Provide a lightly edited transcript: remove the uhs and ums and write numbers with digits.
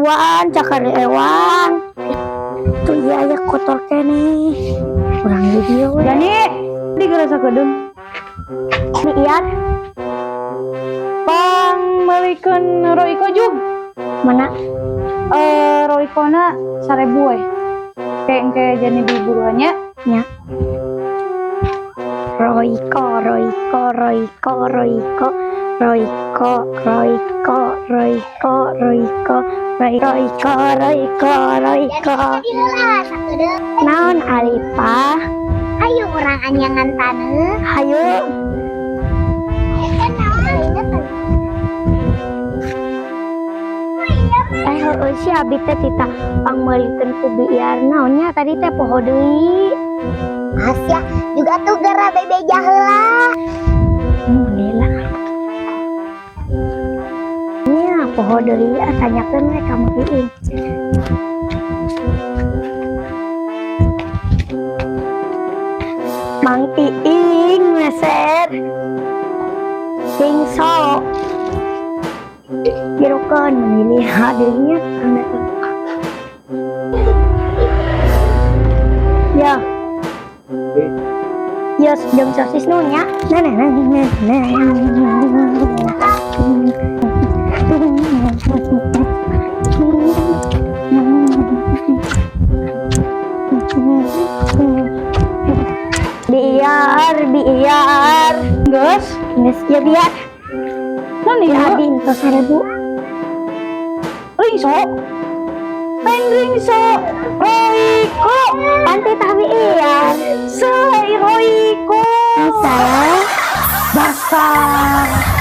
Buruan cakar ewang. Tuh iya aya kotor keneh. Urang di dieu we. Jani, di geura sakedeung. Biar. Pang meulikeun Royco jug. Mana? Eh, Roycona 1000 we. Kayak engke Jani di buruannya. Nya. Royco, Royco, Royco, Royco, Royco, Royco, Royco, Royco, Royco, Royco, Royco. Naon, Alipah? Ayo urang anyangan taneuh. Hayu. Kan naon? Eh, heueuh si abi teh tita pangmeulikeun ku biar naonnya tadi teh poho deui. Asya juga tuh geura bebeja heula. Lila. Nya poho deui ah, tanyakeun we ka Mang Iing. Mang Iing meser singso jirukeun memilih hadirnya. Ya. Ya, jeung sosis nu nya. Nah nah nah nah nah. Biar, biar. Geus. Geus ya biar. Naon Ya ieu? Abi entos 1000. Ringso. Lain ringso. Royco. Panti tapi iya. Sei Royco. Salah. Dasar.